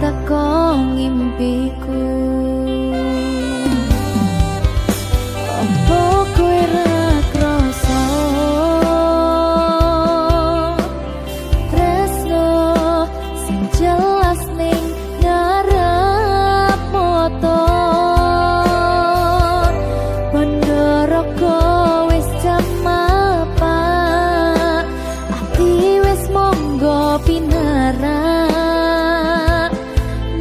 teko ngimpiku. Opo kowe ra krasa tresno sing jelas ning ngarep moto. Bandara wis jamapak, ati wis monggo pinarak,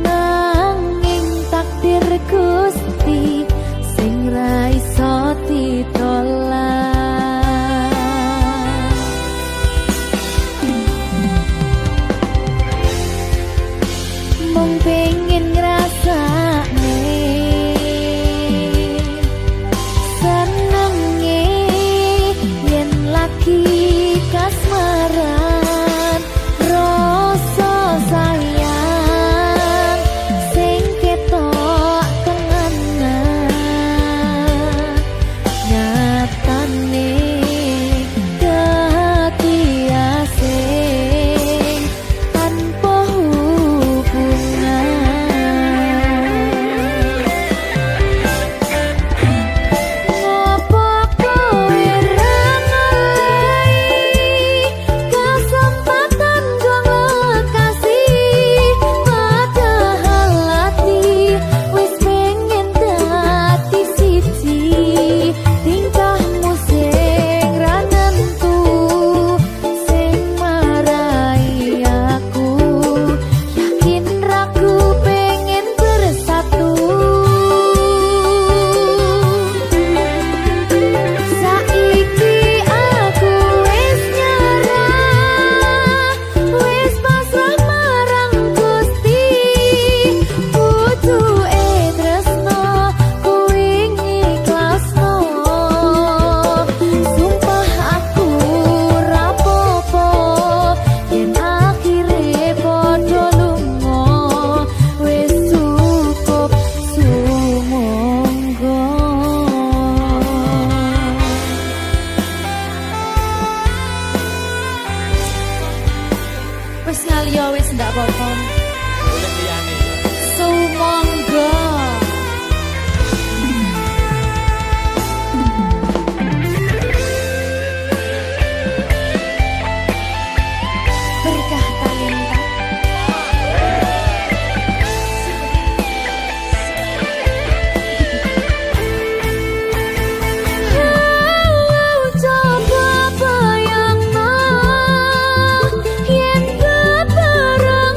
nanging takdir Gusti sing ra iso ditolak. Mung pengen ngrasakne senenge yen lagi kasmaran, rasa sayang sing ketok tenganan, nyatane dadi asing tanpa hubungan. Ngopo kowe ra ngelei kesempatan gong lekasi, padahal ati wis pengen dadi siji. Tingkahmu sing ra nentu sing marai aku yakin ragu pengen bersatu. Saiki aku wis nyerah, wis pasrah marang Gusti. Pucuke tresno kuwi ngikhlasno, sumpah aku ra popo yen akhire padha lunga. Wis cukup sumangga. Wis ngaliyo wis ndak apa-apa. Golek liyane. Sumangga. Berkah talenta. Coba bayangno yen bebarengan.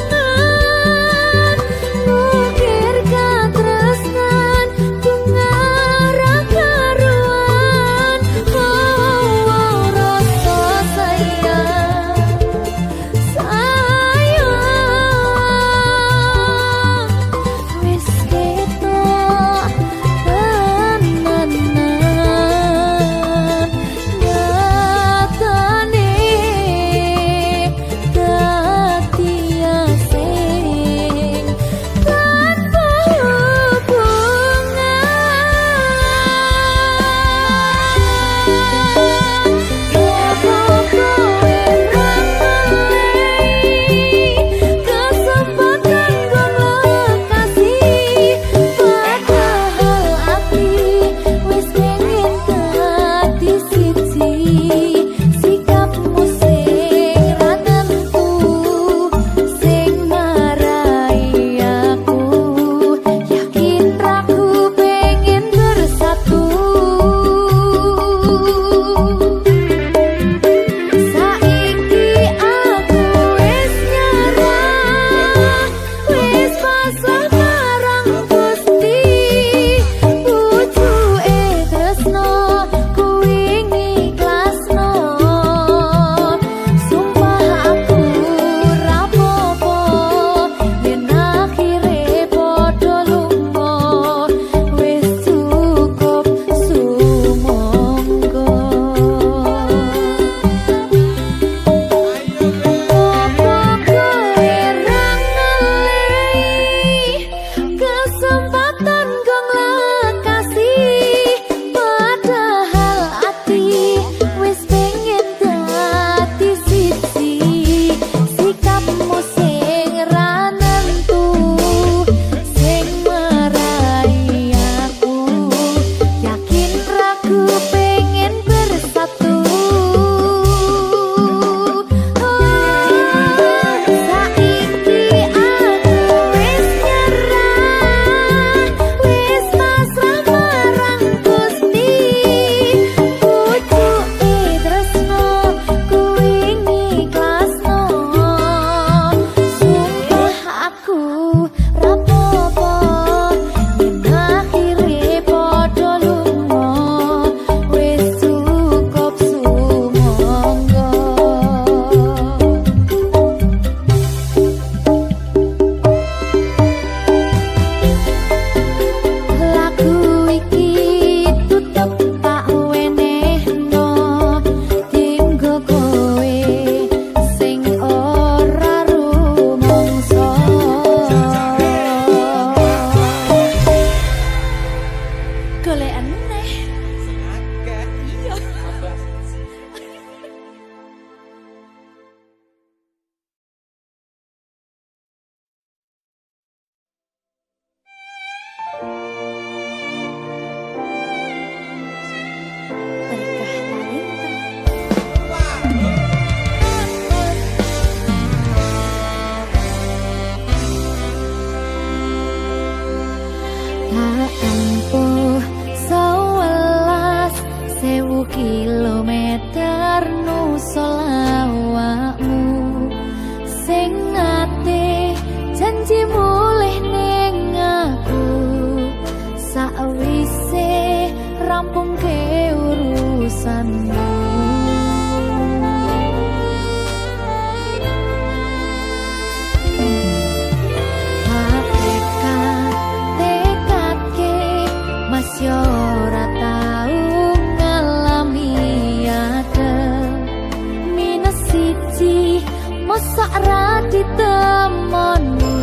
Mosok ra ditemoni,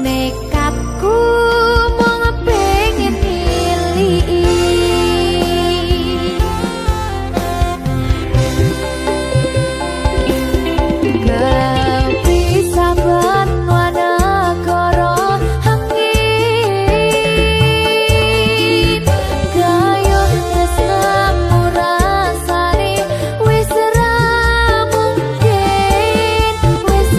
nekatku mung pengen niliki. Kepisah benua negara angin, gayuh tresnamu rasane wis ra mungkin. Wis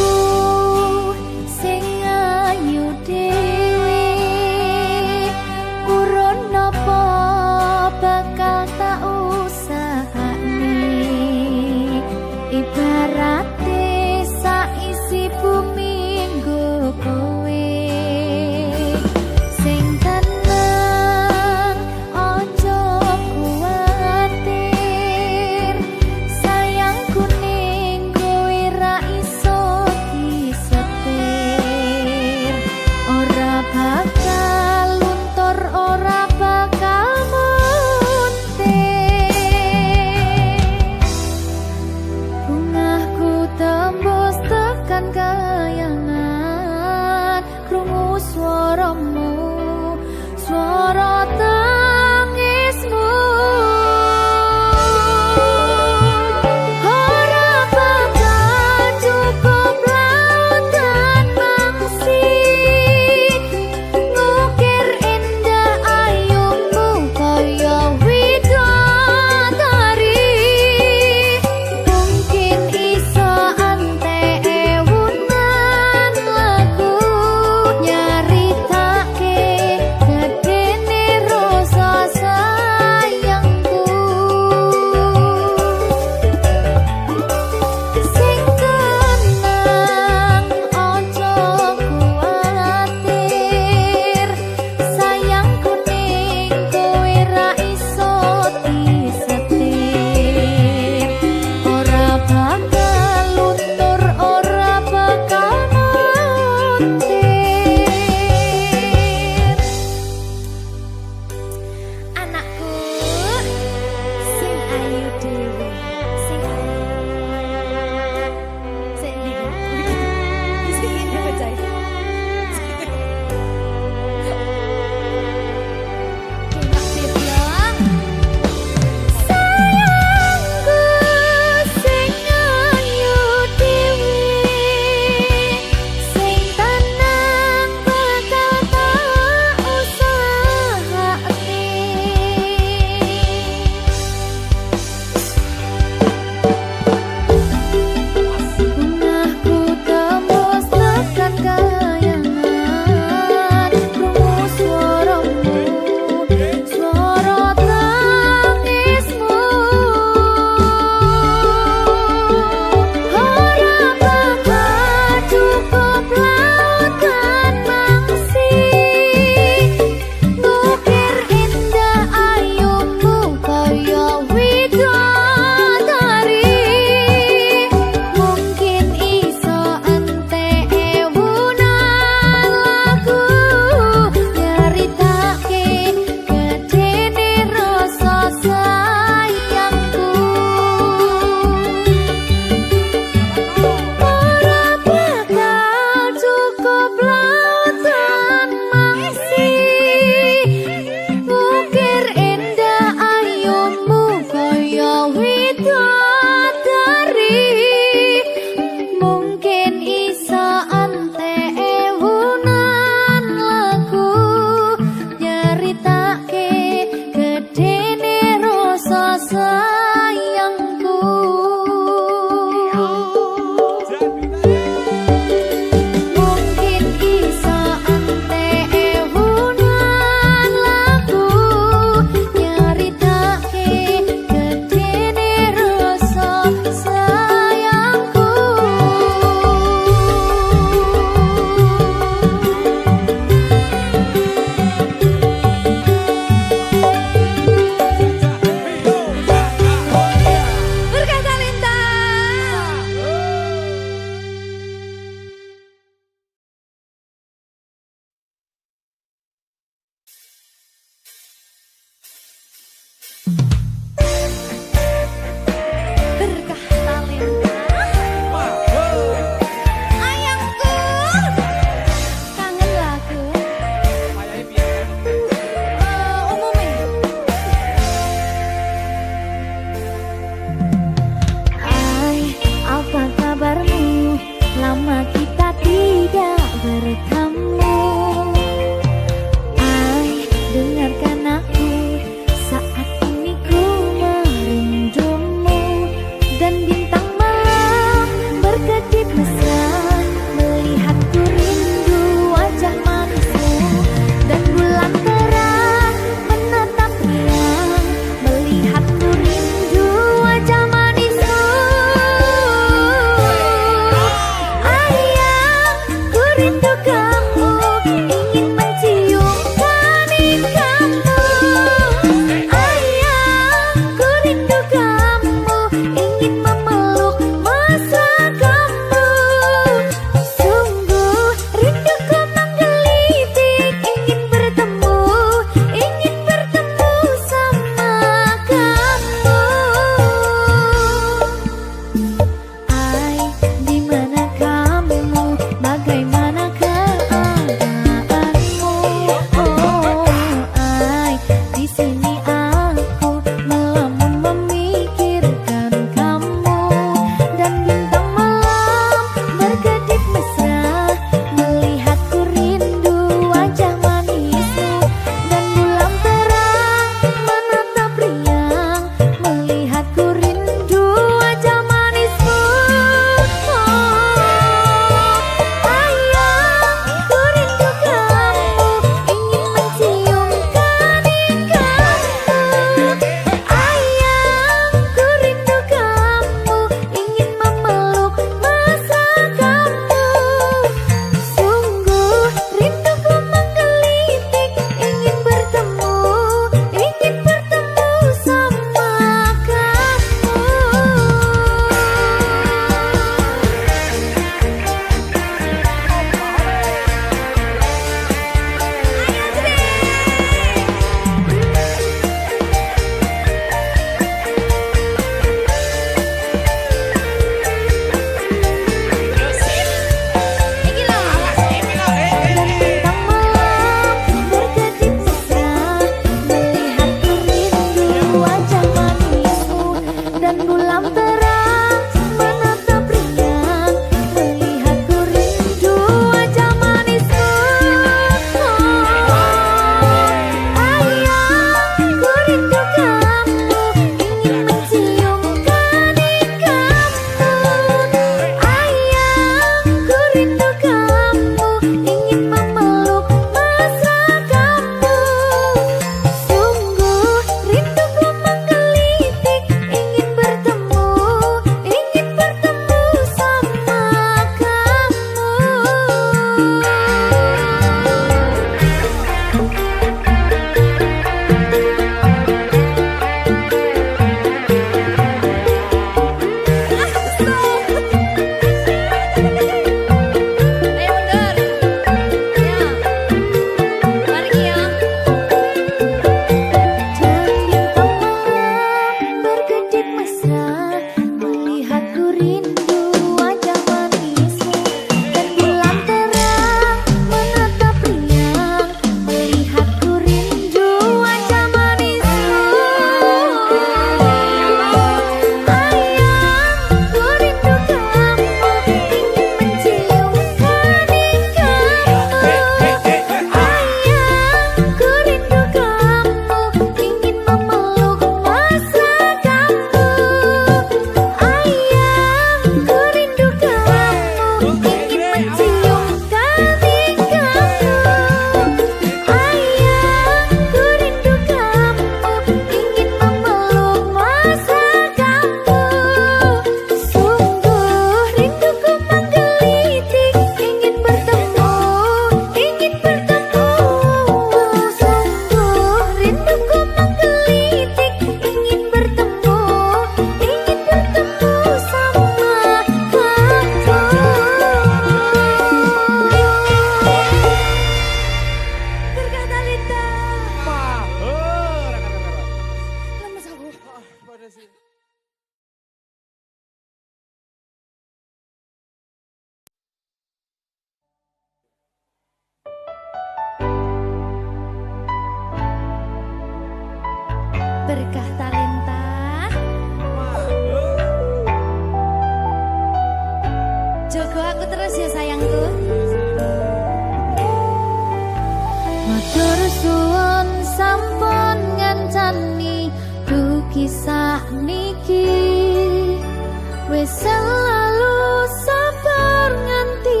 Wis selalu sabar nganti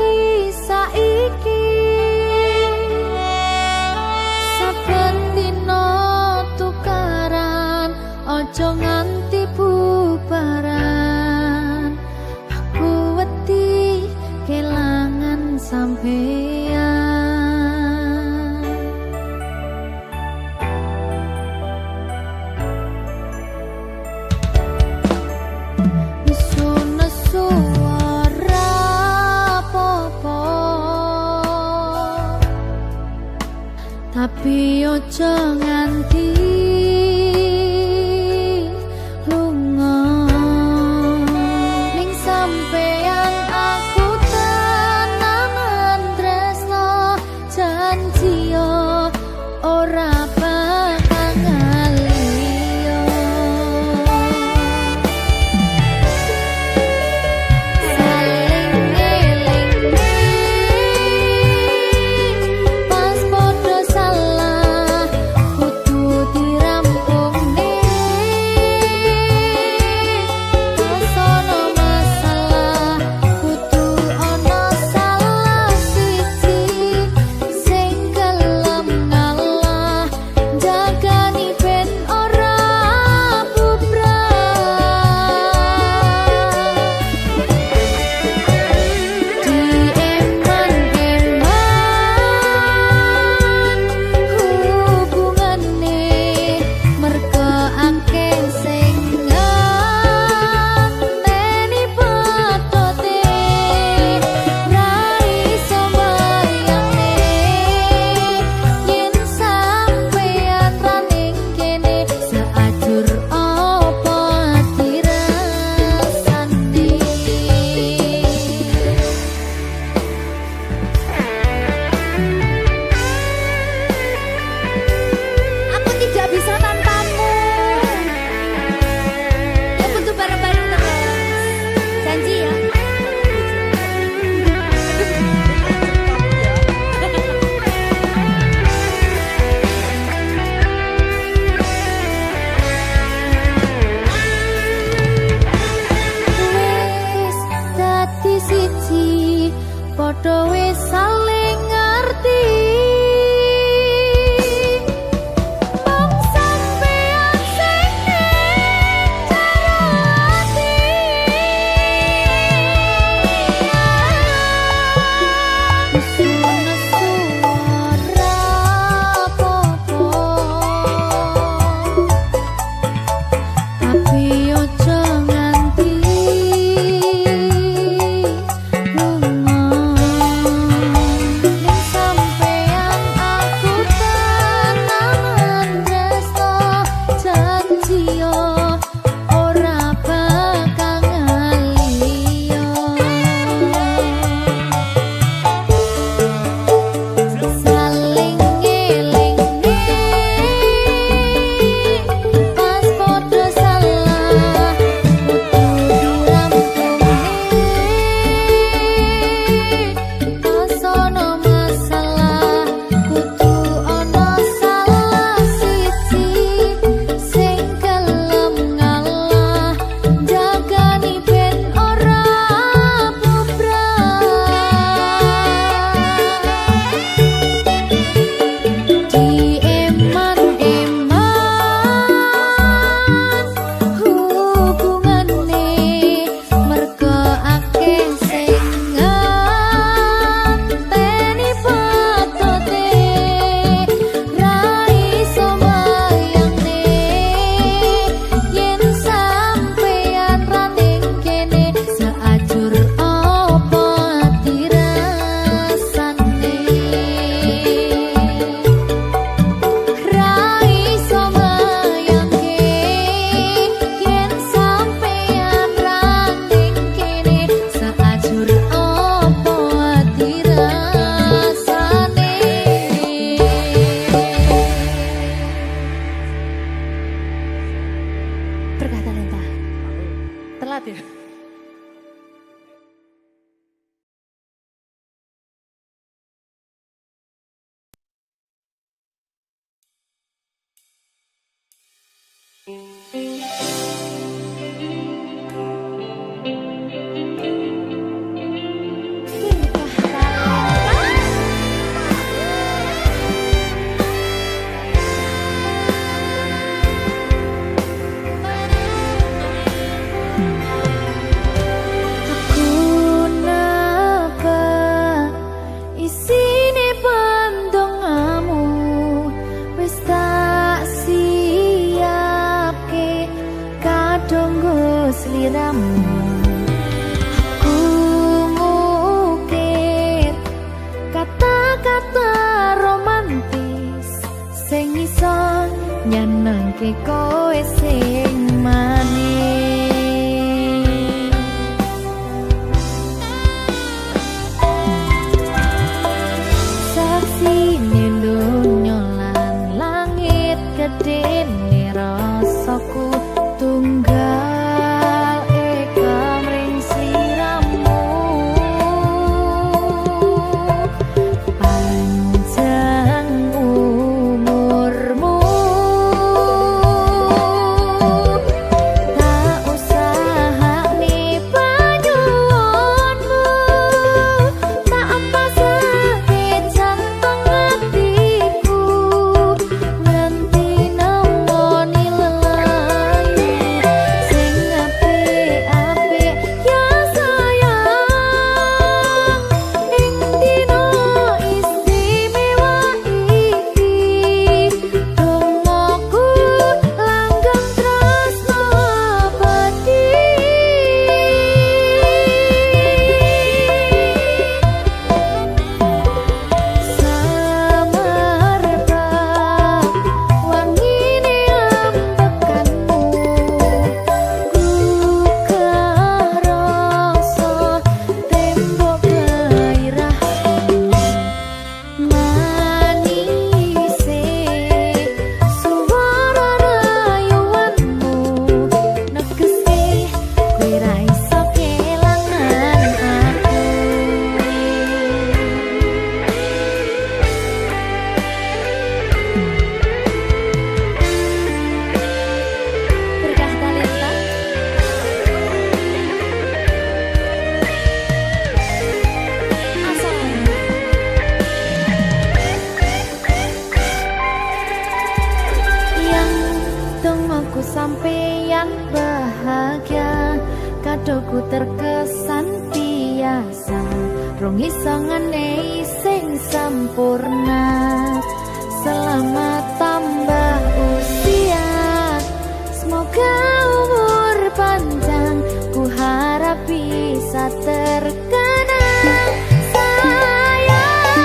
saiki. Saben dina tukaran, ojo nganti bubaran. Aku wedi kelangan sampean. Nesu-nesu ora apa-apa, tapi ojo nganti lunga. Ning sampean aku tenanan tresno, janji yo ora bakal ngaliyo. Saling ngelingne pas padha salah kudu dirampungne. Pas ono masalah kudu ono salah siji sing gelem ngalah, jagani ben ora bubrah. Dieman-eman hubungane mergo akeh sing ngenteni patote, ra iso mbayangne yen sampeyan ra ning kene. Seajur apa ati rasane. Aku tidak bisa tanpamu. Ya kudu bareng-bareng terus. Janji ya. Wis dadi siji, padha wis saling ngerti. Mung sampeyan sing ning jero ati. Nesu-nesu ora apa-apa, tapi ojo nganti lunga. Ning sampeyan aku tenanan tresno, janji yo ora bakal ngaliyo. Saling ngelingne pas padha salah kudu dirampungne. Pas ono masalah kudu ono salah siji sing gelem ngalah, jagani ben ora bubrah. Dieman-eman hubungane mergo akeh sing ngenteni patote, ra iso mbayangne yen sampeyan ra ning kene. Seajur apa ati rasane, ra iso mbayangke yen sampeyan ra ning kene. Seajur apa ati rasane. Berkah talenta. Telat ya. Sliramu. Aku ngukir kata-kata romantis sing iso nyenengke kowe sing manis. Saksine donya lan langit gedene rasaku tunggal. Sampeyan bahagia, kadoku terkesan biasa, rong iso ngenehi sing sempurna. Selamat tambah usia, semoga umur panjang, ku harap bisa terkenang. Sayang,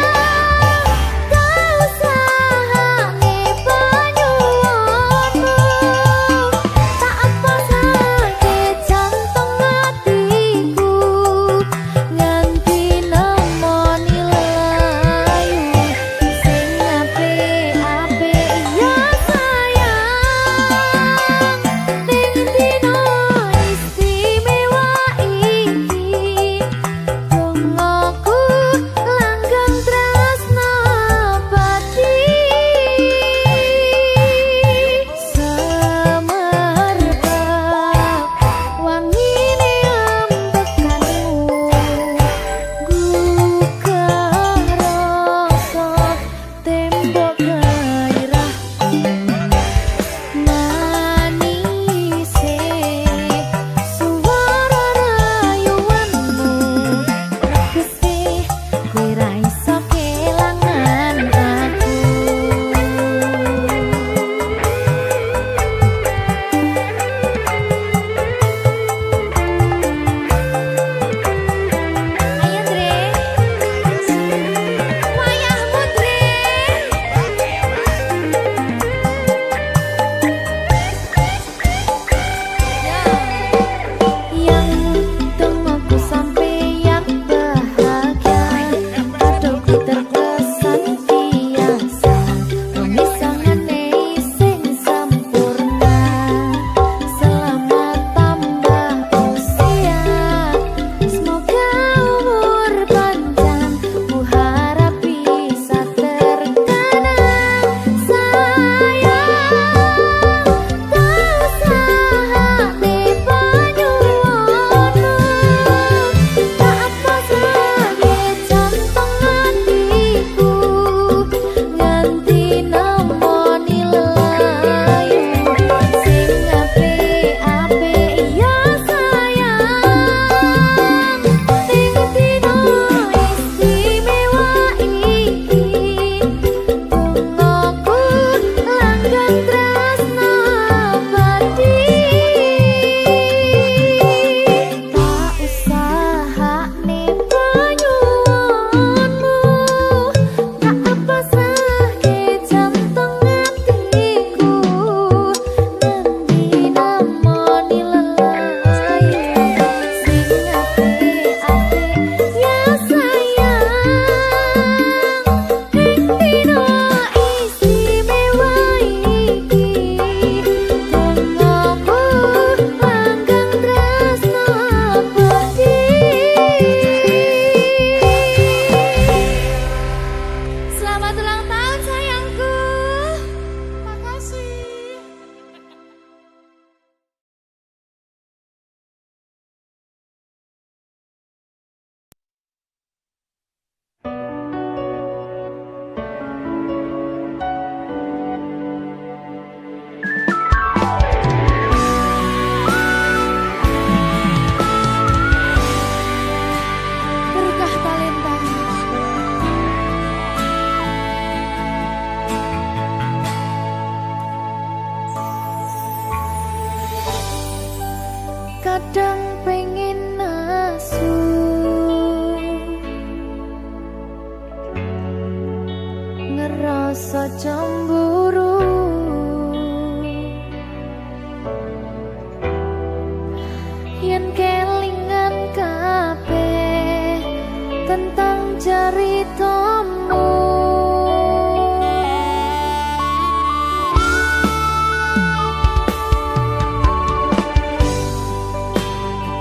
tak usahane panyuwunmu, tak pasake jantung atiku, nganti nemoni lelayu sing apik-apik ya sayang. Ning dino Kadang pengen nasu, ngerasa cemburu. Yen kelingan kabeh tentang ceritamu.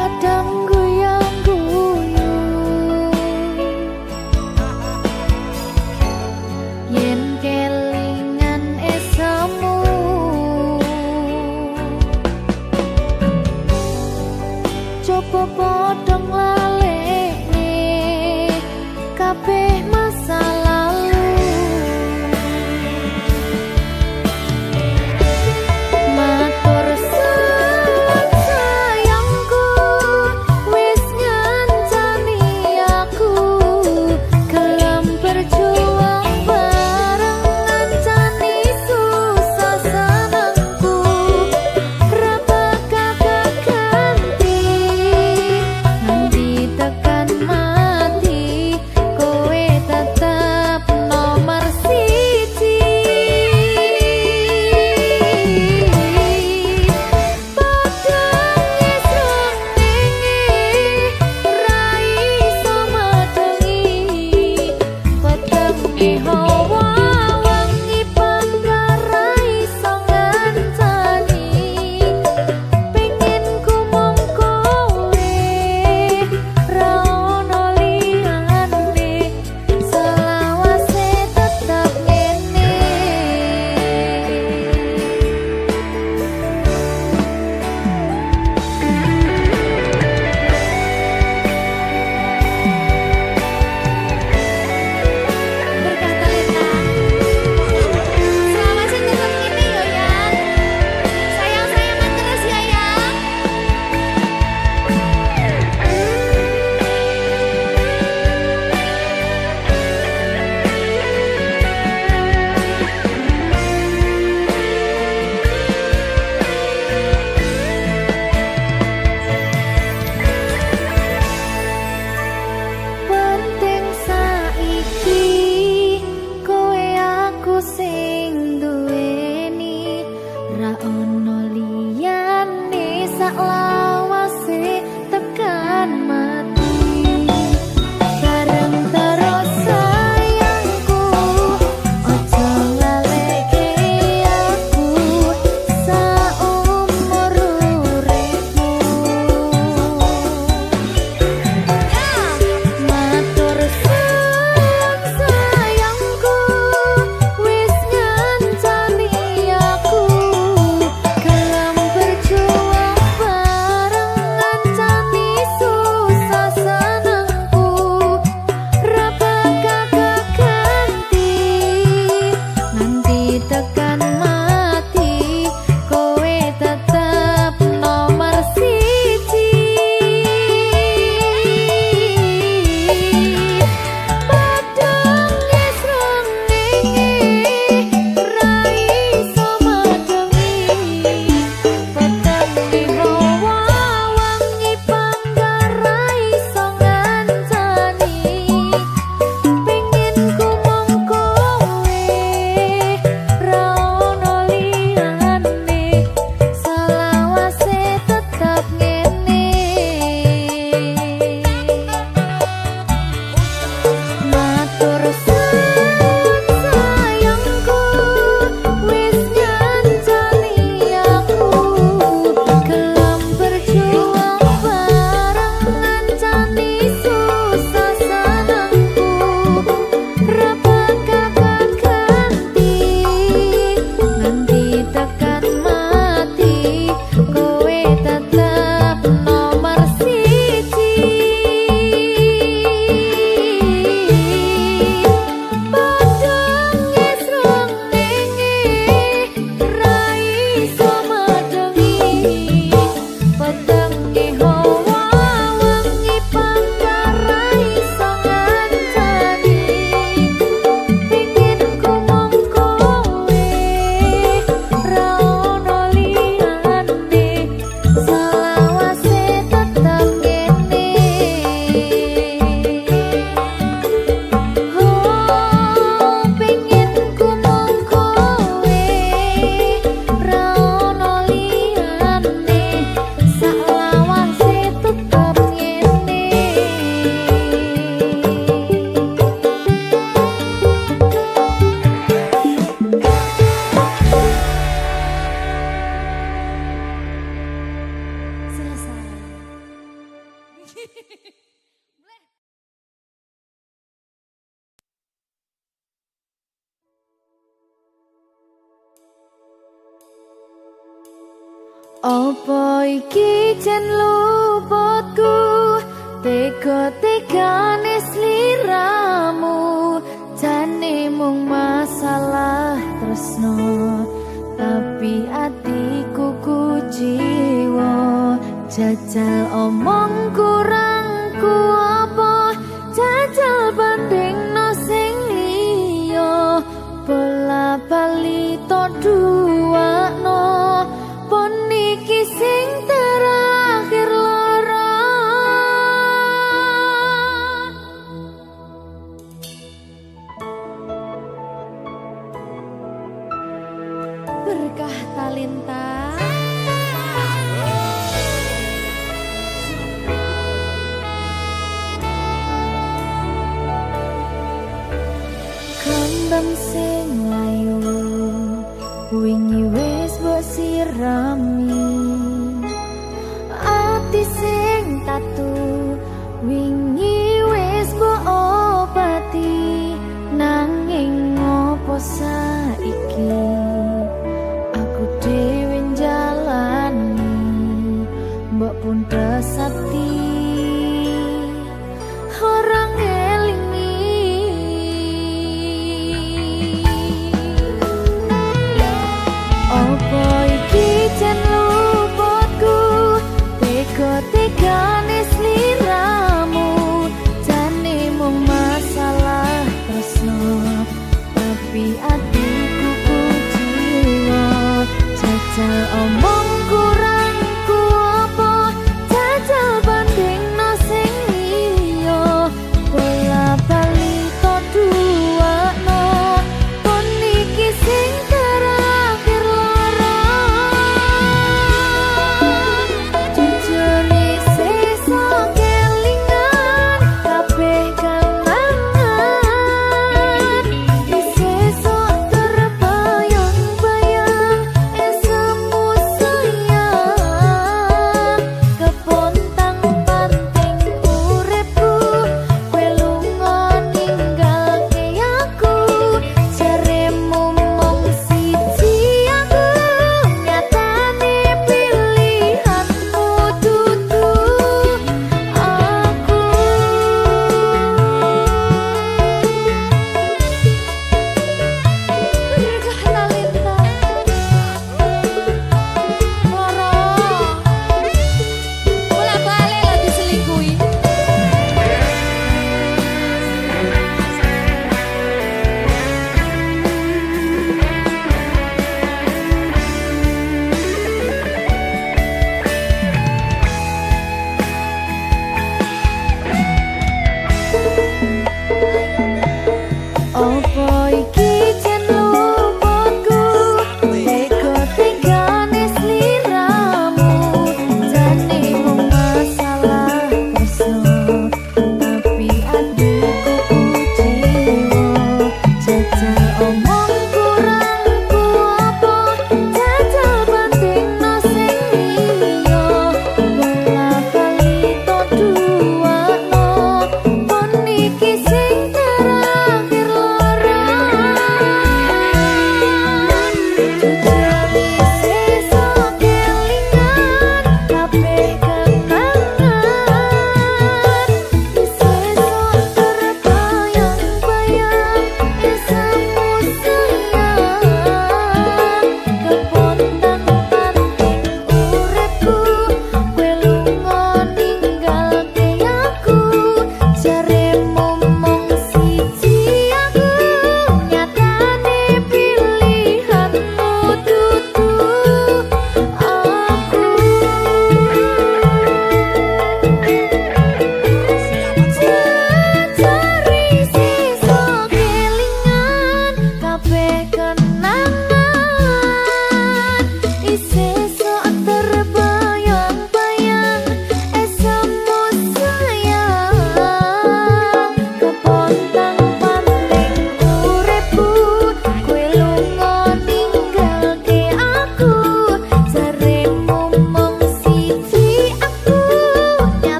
Kadang guyang-guyu yen kelingan esamu. Coba podong lalene kabeh masa lalu. Matur suwun sayangku, wis ngancani aku. Gelem berjuang bareng ngancani susah senengku. Ra bakal keganti nganti tekan mati, kowe tetep Opo iki jen luputku tega-tegane sliramu, jane mung masalah tresno tapi atiku kuciwa. Jajal omong kurang ku apa, jajal bandingno sing liya, bola bali to duwakno pon iki sing terakhir lara. Berkah talenta. Kembang sing layu wingi wis mbok sirami, ati sing tatu wingi wis mbok obati, nanging ngopo saiki aku dhewe njalani, mbok pun ati ora ngelingi. Opo iki jen luputku tega-tegane sliramu, jane mung masalah tresno tapi atiku kuciwa. Jajal omong kurang ku apa, jajal bandingno sing liya, bola bali to duwakno pon iki sing terakhir lara. Jujur isih sok kelingan kabeh kenangan, isih sok terbayang-bayang esemu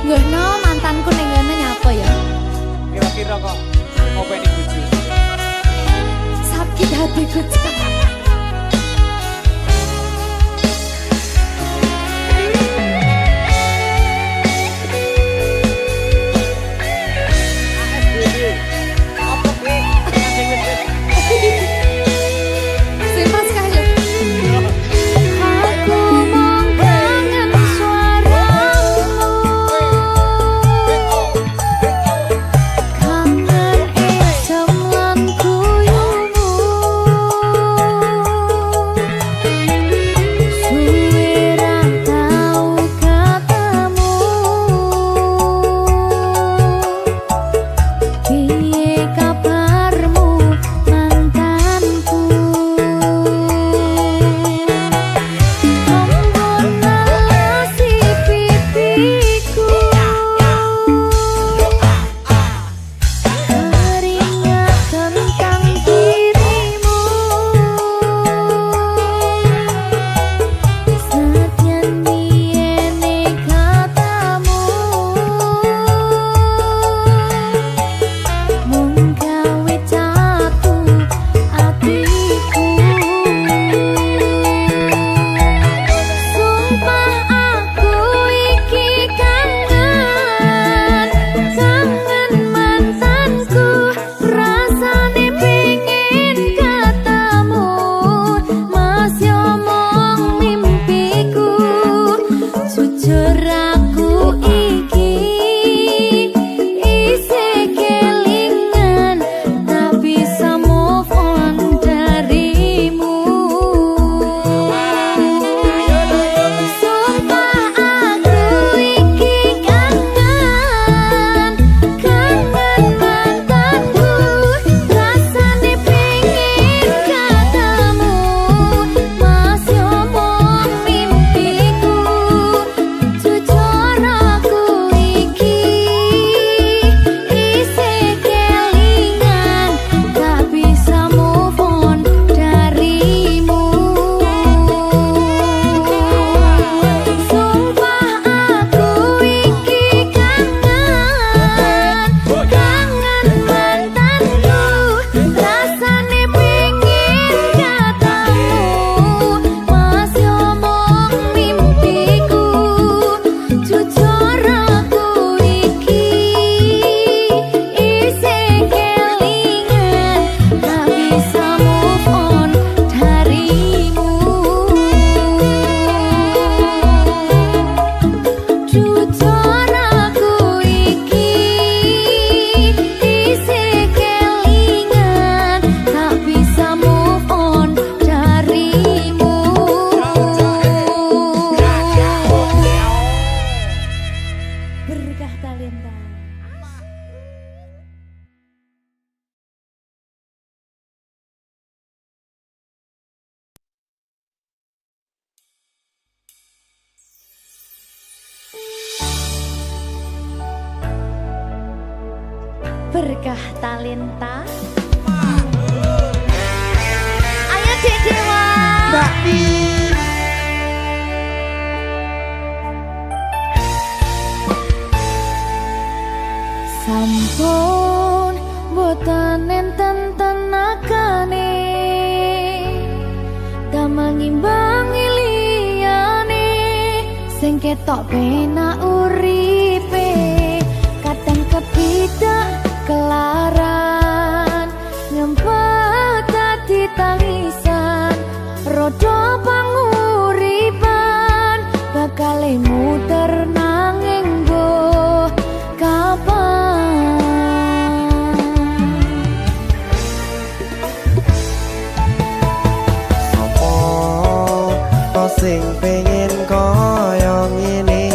Lungguhno mantanku ning ngene nyapa ya? Kira-kira kok ngopeni bojo. Sakit hatiku. Apa kuwi? Sing wis-wis. Sing pas kae lho. Aku mung kangen suaramu, kangen esem lan guyumu. Suwe ra tau ketemu, piye kabarmu mantanku? Ampun nalasi pipiku, teringat tentang dirimu. Senadyan biyene katamu, mung gawe jatuh atiku. Sumpah aku iki kangen, kangen mantanku. Rasane pengen ketemu, mas yo mung mimpiku. Jujur aku iki isih kelingan, tak bisa move on darimu. Sumpah aku iki kangen, kangen mantanku. Rasane pengen ketemu, mas yo mung mimpiku. Jujur aku iki isih kelingan, tak bisa move on darimu. Sumpah aku iki kangen, kangen mantanku. Rasane pengen ketemu, mas yo mung mimpiku. Jujur aku iki isih kelingan, tak bisa move on darimu. Jujur aku iki isih kelingan, tak bisa move on darimu. Berkah talenta. Berkah talenta. Ayo Dek Dewa. Mbak Pi. Sampun boten enten tenagane, damel ngimbangi liyane, sing ketok penak uripe, kadang kepidak kelaran, ngempet dadi tangisan, roda panguripan bakale muter nanging mbuh kapan. Sopo to sing pengen kaya ngene,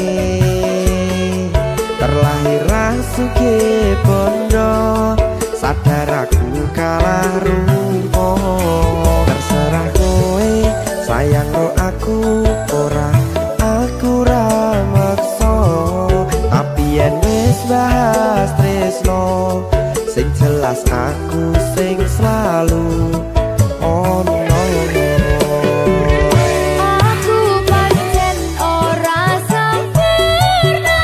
terlahir ra sugih bondo, sadar aku kalah rupa. Terserah kowe sayang ro aku ora, aku ra maksa. Tapi yen wis bahas tresno, sing jelas aku sing selalu ono. Aku pancen ora sempurna,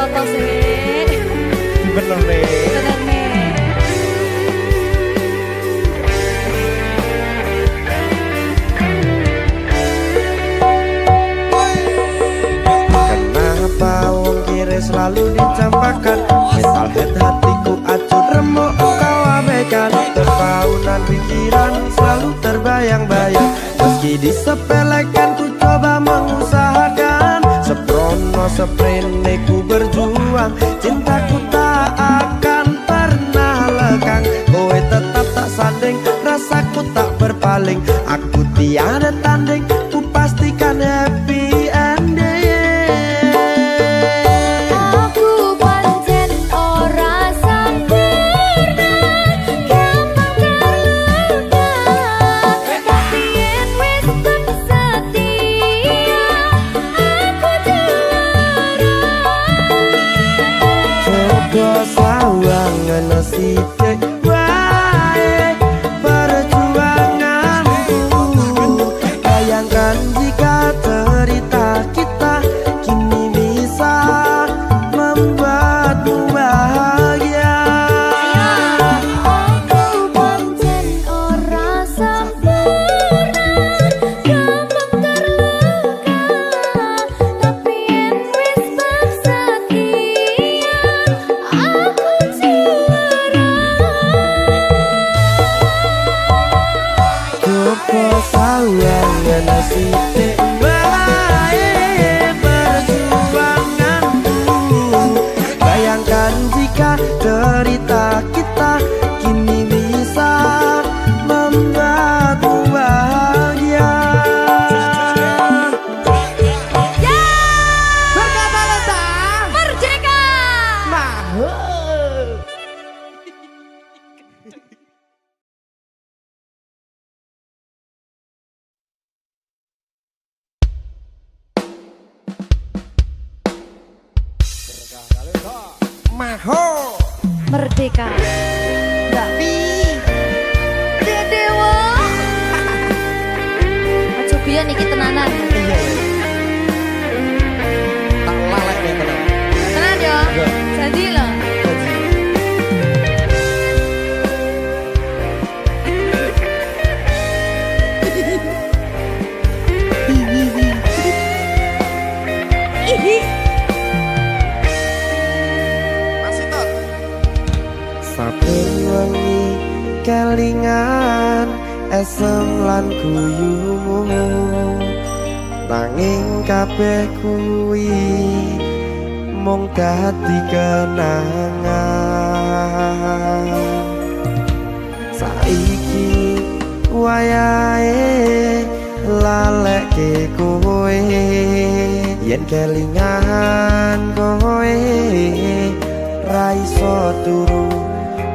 Ditoto sih. Bener nih. Bener nih. Kenapa wong kiri selalu dicampakkan? Metalhead hatiku acuh remuk kau abaikan. Terpaunan pikiran selalu terbayang-bayang. Meski disepelekan ku coba mengusahakan. Seprono seprene ku berjuang. Cintaku tak akan pernah lekang. Kowe tetap tak sanding, rasaku tak berpaling. Aku tiada tanding, ku pastikan happy ending. Aku pancen ora sempurna, gampang terluka. Tapi yen wis tetep setia, aku juara. Coba sawangan sithik wae perjuanganku. Bayangkan jika cerita kita kini bisa membuatmu bahagia. Aku pancen ora sempurna, gampang terluka. Tapi yen wis bab setia, aku juara. Coba sawangan sithik wae perjuanganku. Bayangkan jika cerita kita kini bisa membuatmu bahagia. Ya! Berkata lenta. Merdeka! Mahu. Maho. Merdeka. Mbak Pi. Dewa. Aja guyon iki tenanan. Iya. Tak lalek ya tenan. Tenan yo. Iya. Janji lho. Janji. Ihi. Masih tot. Saben wengi kelingan esem lan guyumu. Nanging kabeh kuwi mung dadi kenangan. Saiki wayahe lalekke kowe. Yen kelingan kowe ra iso turu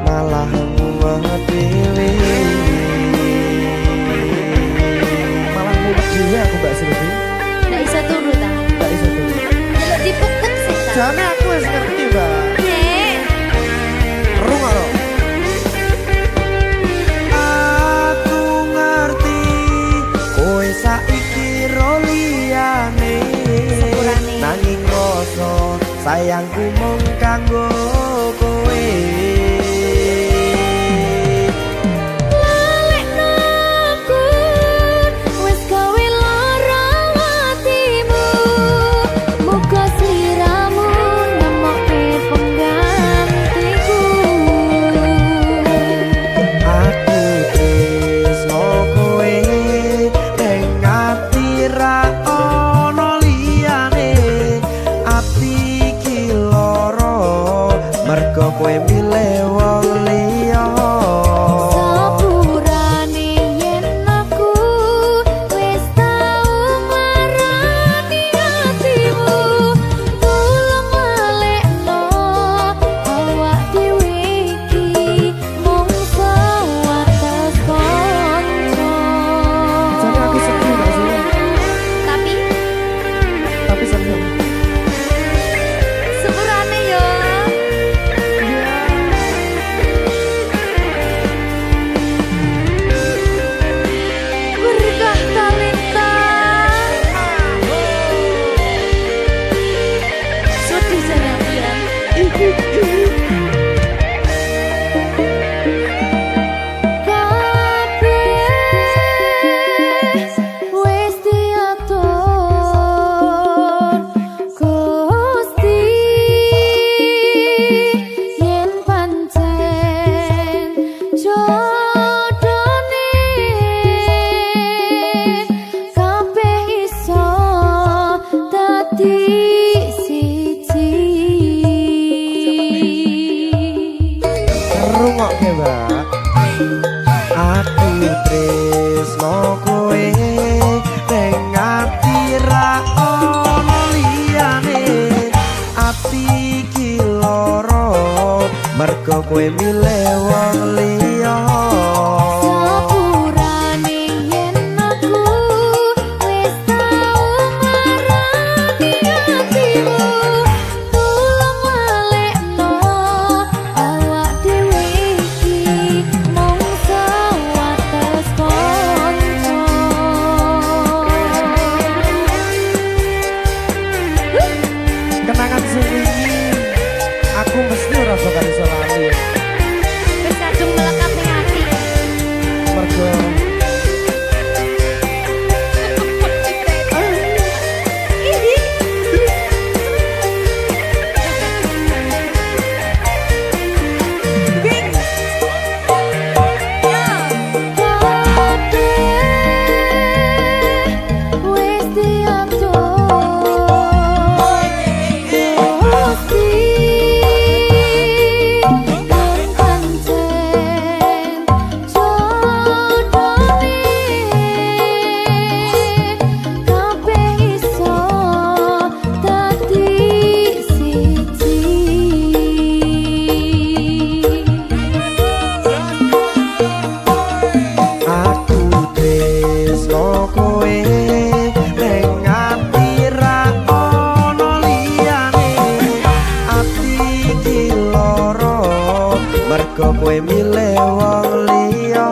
malah mumet dhewe. Malah mumet dhewe aku Mbak Silvi. Ndak iso turu ta? Ndak iso turu. Delok dipukut sih ta. Jane aku wis ngerti, Mbak. Nggih. Rungokno. Aku ngerti kowe saiki ro liyane. Sepurane. Nanging rasa sayangku mung kanggo kowe. Lalekno aku wis gawe lara atimu. Muga sliramu nemokke penggantiku. Aku tresno kowe ning ati ra ono liyane. Ati iki lara mergo kowe milih wong liya. Sepurane yen aku wis tau nglarani atimu. Tulung lalekno awak dhewe iki mung sewates kanca. Jane aku sedih Mbak Silvi. Tapi Tapi seneng. sepurane yo. Iya. Aku tresno kowe ning ati ra ono liyane, ati iki lara mergo kowe milih wong liya. Sepurane yen aku wis tau marani atimu, tulung walekno awak dhewe iki mung sewates kanca. Kenangan sing wingi aku mesti ora bakal iso lali. Wis kadung melekat ning ati. Mergo Wis diatur Gusti yen pancen jodone kabeh iso dadi siji. Aku tresno kowe ning ati ra ono liyane, ati iki lara mergo kowe milih wong liya.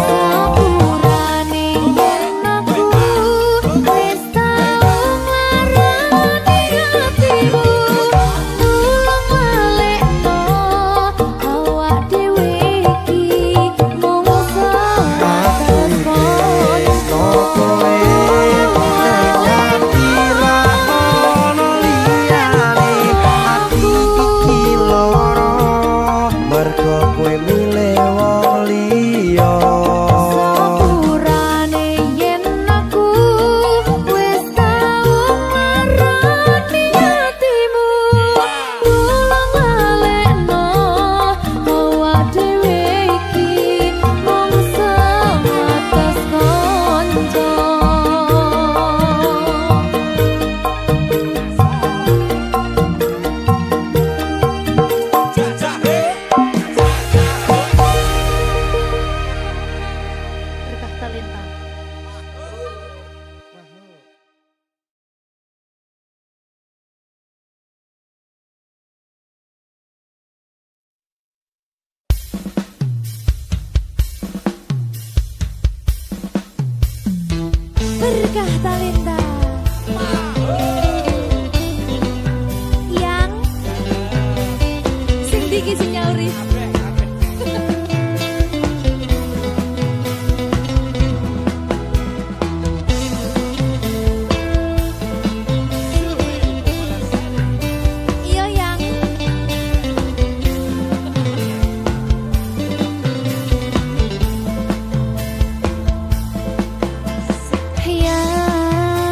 Sepurane yen aku wis tau nglarani atimu, tulung walekno awak dhewe iki mung Aku sewates tresno kowe ning ati ra ono liyane, ati iki lara mergo kowe milih wong liya. Sepurane yen aku wis tau nglarani atimu, tulung walekno awak dhewe iki mung sewates kanca. Berkah talenta. Berkah talenta. Yang sing diki sing nyauri. Iya yang. Yang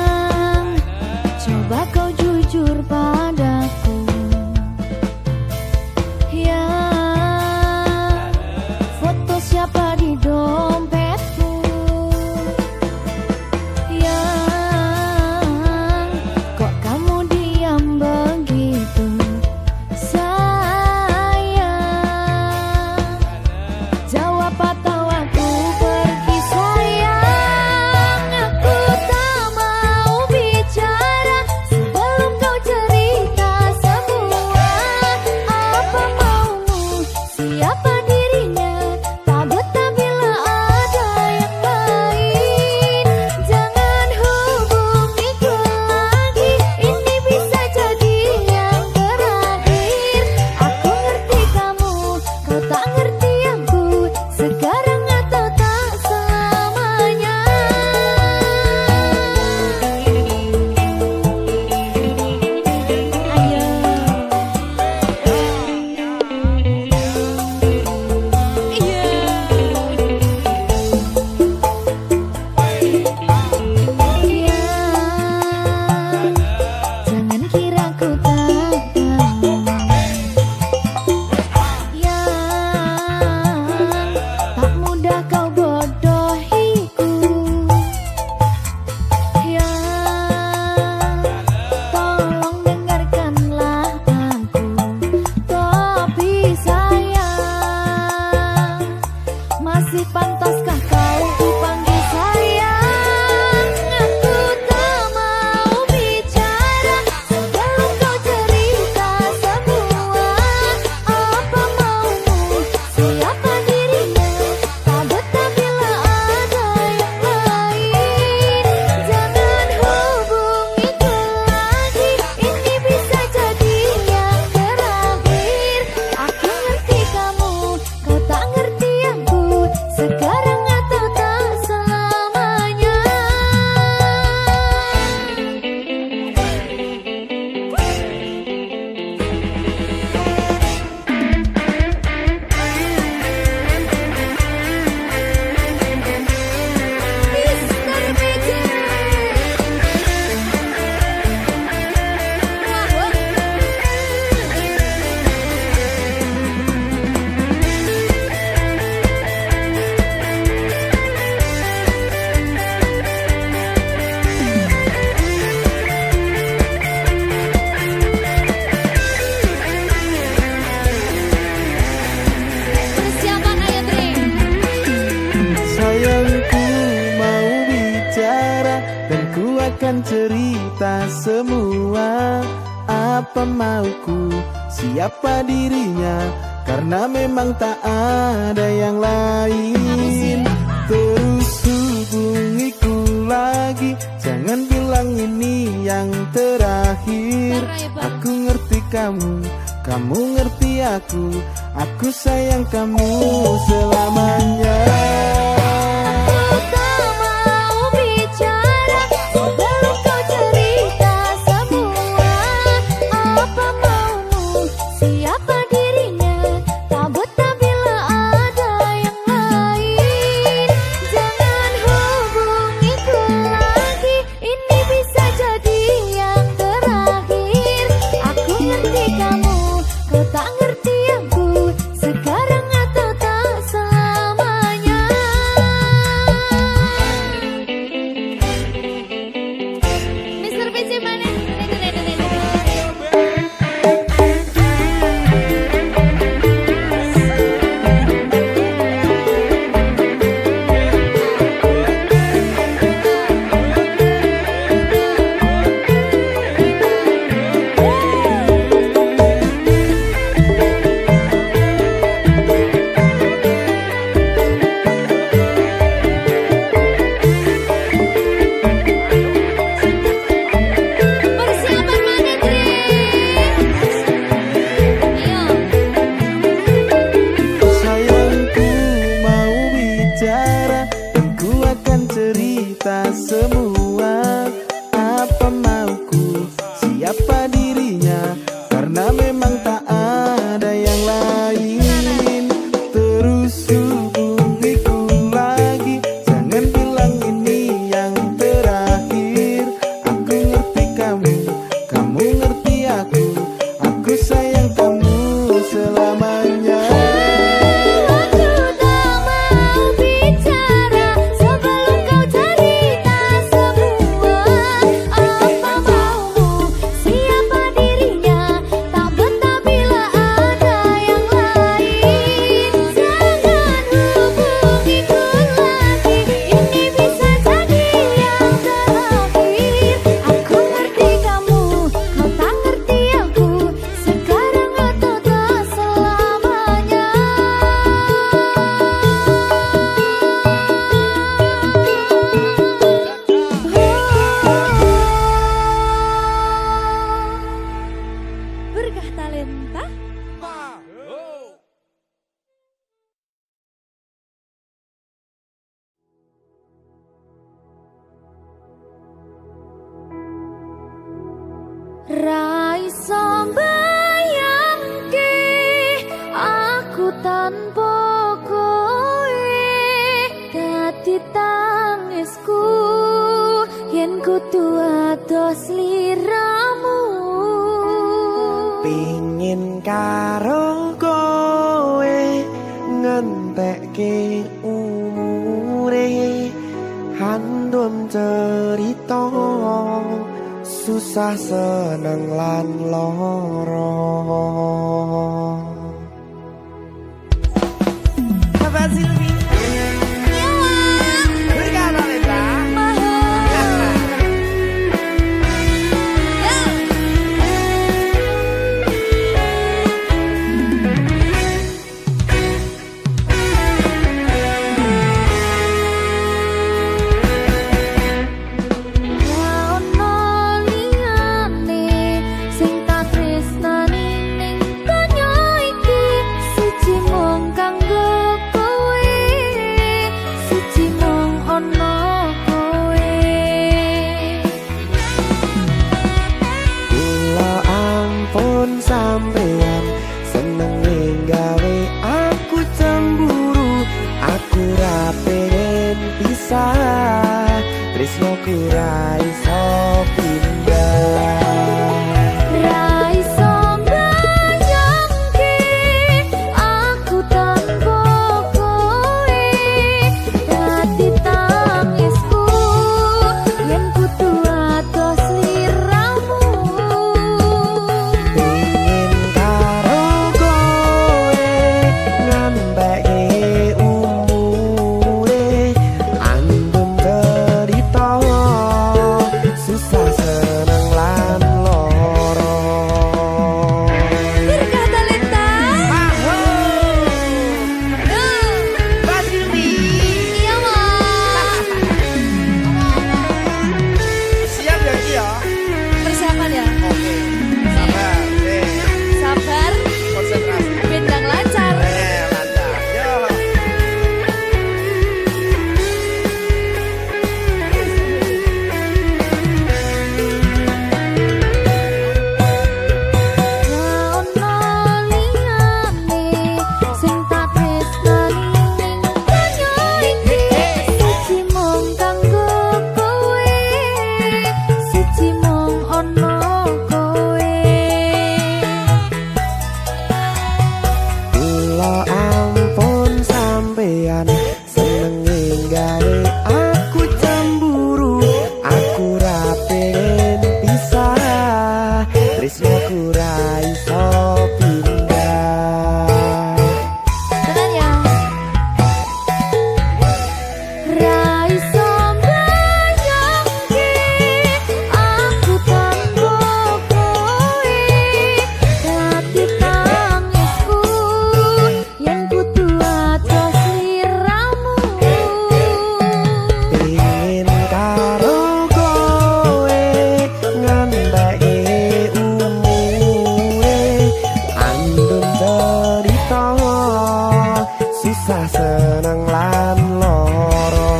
Apa mauku, siapa dirinya, karena memang tak ada yang lain. Terus hubungiku lagi, jangan bilang ini yang terakhir. Aku ngerti kamu, kamu ngerti aku, aku sayang kamu selamanya. Aku tak mau bicara sebelum kau cerita semua. Apa maumu, siapa dirinya, tak betah bila ada yang lain. Jangan hubungiku lagi, ini bisa jadi yang terakhir. Aku ngerti kamu, kau tak ngerti aku, sekarang atau tak selamanya. Mr. PC mana? Persiapan mana, Tri? Ayo. Sayangku mau bicara dan ku akan cerita semua. Apa mauku, siapa dirinya, karena memang tak ada yang lain. Terus hubungiku lagi, jangan bilang ini yang terakhir. Aku ngerti kamu, kamu ngerti aku, aku sayang kamu selamanya. Aku tak mau bicara sebelum kau cerita semua. Apa maumu, siapa dirinya, tak betah bila ada yang lain. Jangan hubungiku lagi, ini bisa jadi yang terakhir. Aku ngerti kamu, kau tak ngerti aku, sekarang atau tak selamanya. Berkah talenta. Ra iso mbayangke aku tanpa kowe, dadi tangisku yen kudu ados sliramu. Pingin karo kowe ngentekke umure, handum cerita susah seneng lan loro. Kabar Silvi? Berkata Leta. Ono liyane sing tak tresnani ning donya iki, siji mung kanggo kowe, siji mung ono kowe. Kula ampun sampean senenge gawe aku cemburu, aku ra pengen pisah, tresnoku ra iso pindah. Ra iso mbayangke aku tanpa kowe, dadi tangisku yen kudu ados sliramu. Pingin karo kowe ngentekke umure, andum cerita Tresnaku ra iso pindah. Tenan ya. Ra iso mbayangke aku tanpa kowe. Dadi tangisku yen kudu adoh sliramu. Pingin karo kowe ngentekke umure, andum cerita susah seneng lan loro.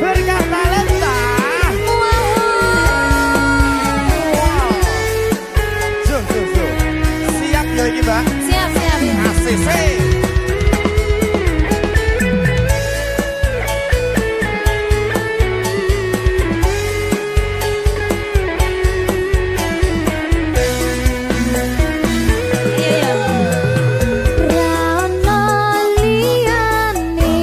Berkah talenta. Suh, suh, suh. Siap ya iki, Mbak. Siap, siap. ACC. Iya ya. Ra ono liyane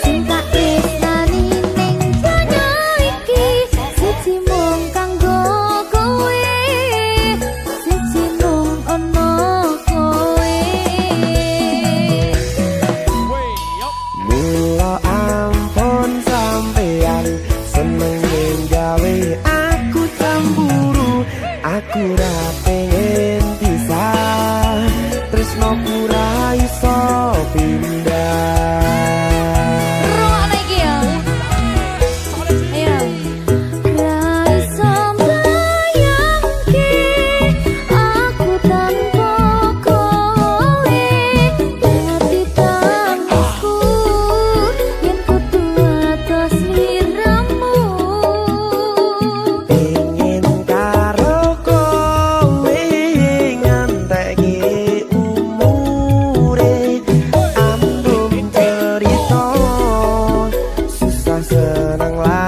sing tak tresnani ning donya iki. Siji mung kanggo kowe, siji mung ono kowe. Mula ampun sampean seneng gawe aku cemburu. Aku ra pengen pisah, tresnoku ra iso pindah. Rungokno iki ya. Iya. Ra iso mbayangke aku tanpa kowe. Dadi tangisku yen kudu adoh sliramu. Pingin karo kowe ngentekke umure, andum cerita susah seneng lan